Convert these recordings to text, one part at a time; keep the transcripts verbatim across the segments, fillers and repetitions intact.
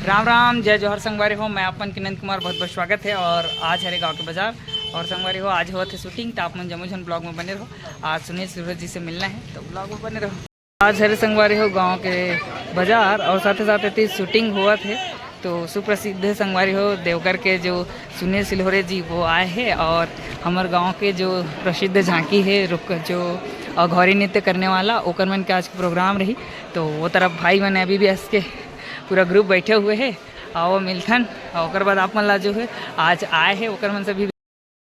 राम राम, जय जोहार संगवारी हो, मैं अपन किनंद कुमार, बहुत बहुत स्वागत है। और आज हरे गांव के बाजार। और संगवारी हो, आज होत है शूटिंग, तो आप मन जम्मो झन ब्लॉग में बने रहो। आज सुनील सिल्होरे जी से मिलना है, तो ब्लॉग में बने रहो। आज हरे संगवारी हो गांव के बाजार और साथे साथ एती शूटिंग होवत है। तो सुप्रसिद्ध संगवारी हो देवगर के जो सुनील सिल्होरे जी वो आए हैं और हमर गांव के जो प्रसिद्ध झांकी है रुक जो अघोरी नृत्य करने वाला ओकर मन के आज के प्रोग्राम रही। तो वो तरफ भाई मन अभी भी हंस के पूरा ग्रुप बैठे हुए है। आओ मिलथन और ओकर बाद आप मन ला जो है आज आए है ओकर मन से भी।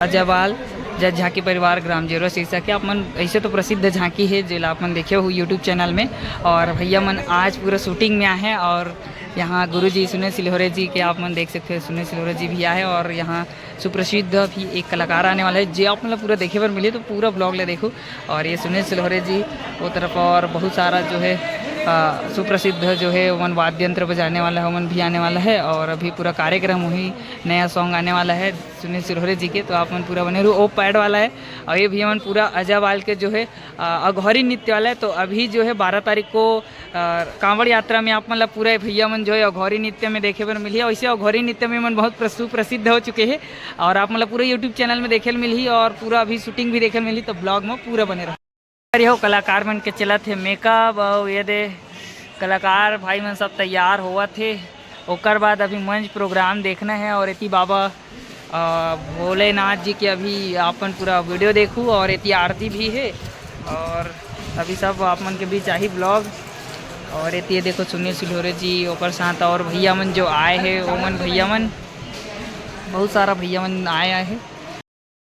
अजय बाल जय झांकी परिवार ग्राम जेवरा सिरसा के आप मन ऐसे तो प्रसिद्ध झांकी है जेला आप मन देखे हो यूट्यूब चैनल में। और भैया मन आज पूरा शूटिंग में आए हैं और यहाँ गुरु जी सुनील सिल्होरे जी के आप मन देख सकते हो, सुनील सिल्होरे जी भी आए हैं और यहाँ सुप्रसिद्ध भी एक कलाकार आने वाला है जे आप मन ला पूरा देखे बर मिली, तो पूरा ब्लॉग ले देखो। और ये सुनील सिल्होरे जी वो तरफ और बहुत सारा जो है अ, सुप्रसिद्ध जो है ओमन वाद्य यंत्र बजाने वाला है, ओमन भी आने वाला है और अभी पूरा कार्यक्रम वही नया सॉन्ग आने वाला है सुनील सिल्होरे जी के, तो आप मन पूरा बने रहो। ओ पैड वाला है और ये भैया मन पूरा अजय बाल के जो है अ, अघोरी नृत्य वाला है। तो अभी जो है बारह तारीख को अ, कांवड़ यात्रा में आप मन ला पूरा भैया मन जो है अघोरी नृत्य में देखे बर मिली है। वैसे अघोरी नृत्य में मन बहुत प्र- सुप्रसिद्ध हो चुके हैं और आप मन ला पूरे यूट्यूब चैनल में देखे ल मिलही और पूरा अभी शूटिंग भी देखे ल मिलही, तो ब्लॉग में पूरा बने रहो। अरे हो कलाकार मन के चलत हे मेकअप और ये दे कलाकार भाई मन सब तैयार होवत हे। ओकर बाद अभी मंच प्रोग्राम देखना है और एती बाबा अ, भोलेनाथ जी के अभी अपन पूरा वीडियो देखू और एती आरती भी है और अभी सब आप मन के बीच आही ब्लॉग। और एती ये देखो सुनील सिल्होरे जी ओकर साथ और भैया मन जो आए हैं ओमन भैया मन बहुत सारा भैया मन आए आए हैं।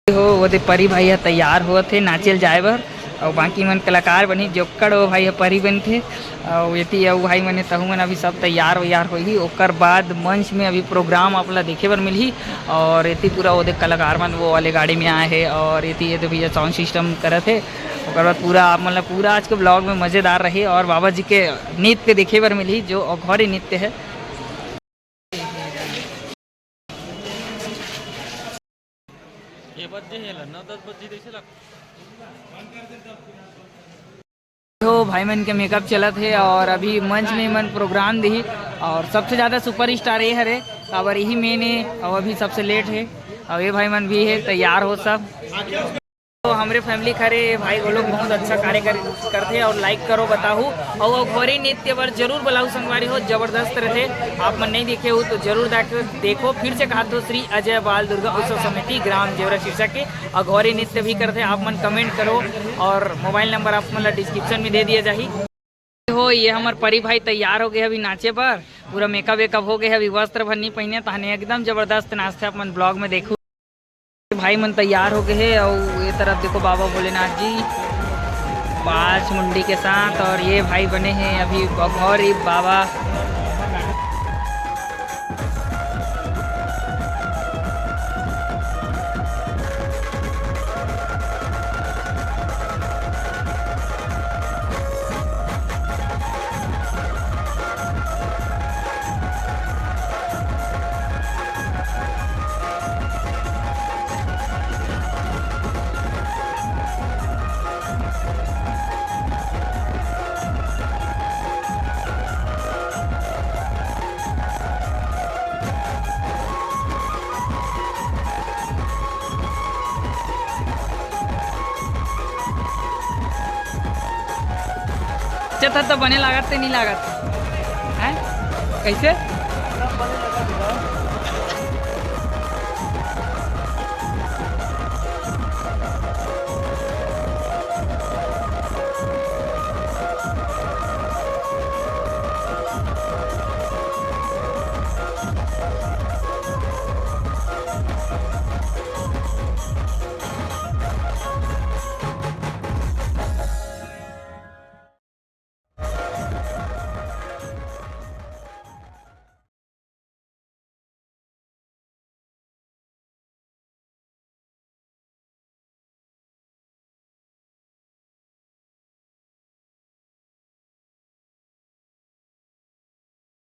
हो वो दे परी भाई ह तैयार होवत हे नाचे ल जाए बर। अउ बाकी मन कलाकार बनही, जोक्कड़ वो भाई ह परी बनथे। अउ एती अउ भाई मन हे, तहू मन अभी सब तैयार वैयार होही। ओकर बाद मंच में अभी प्रोग्राम आप ला देखे बर मिलही। और एती पूरा वो दे कलाकार मन वो वाले गाड़ी में आए हे और एती ये दे भैया साउंड सिस्टम करत हे। ओकर बाद पूरा आप मन ला पूरा आज के ब्लॉग में मजेदार रही और बाबा जी के नृत्य देखे बर मिलही जो अघोरी नृत्य है। ये बज हे ला, नौ दस बज जही, तइसे लगथे। तो भाई मन के मेकअप चलत हे और अभी मंच में मन प्रोग्राम दिही और सबसे ज़्यादा सुपरस्टार ये हरे, काबर यही मेन हे और अभी सबसे लेट हे। और ये भाई मन भी हे तैयार हो सब। तो हमरे फैमिली खरे भाई वो लोग बहुत अच्छा कार्य कर, करथे और लाइक करो बताहू। और अघोरी नृत्य बर जरूर बुलाऊ संगवारी हो, जबरदस्त रथे। आप मन नहीं देखे हो तो जरूर देख, देखो। फिर से कहा तो श्री अजय बाल दुर्गा उत्सव समिति ग्राम जेवरा सिरसा के अघोरी नृत्य भी करथे। आप मन कमेंट करो और मोबाइल नंबर आप मन ला डिस्क्रिप्शन में दे दिया जाही। हो ये हमर परी भाई तैयार हो गए अभी नाचे बर, पूरा मेकअप वेकअप हो गए, अभी वस्त्र भर नहीं पहने तहने एकदम जबरदस्त नाचथे। आप मन ब्लॉग में देखू। भाई मन तैयार हो गए हे अउ ये तरफ देखो बाबा भोलेनाथ जी पांच मुंडी के साथ और ये भाई बने हैं अभी अघोरी बाबा। अच्छा था तो बने लागत ते नहीं लागत हैं? कैसे?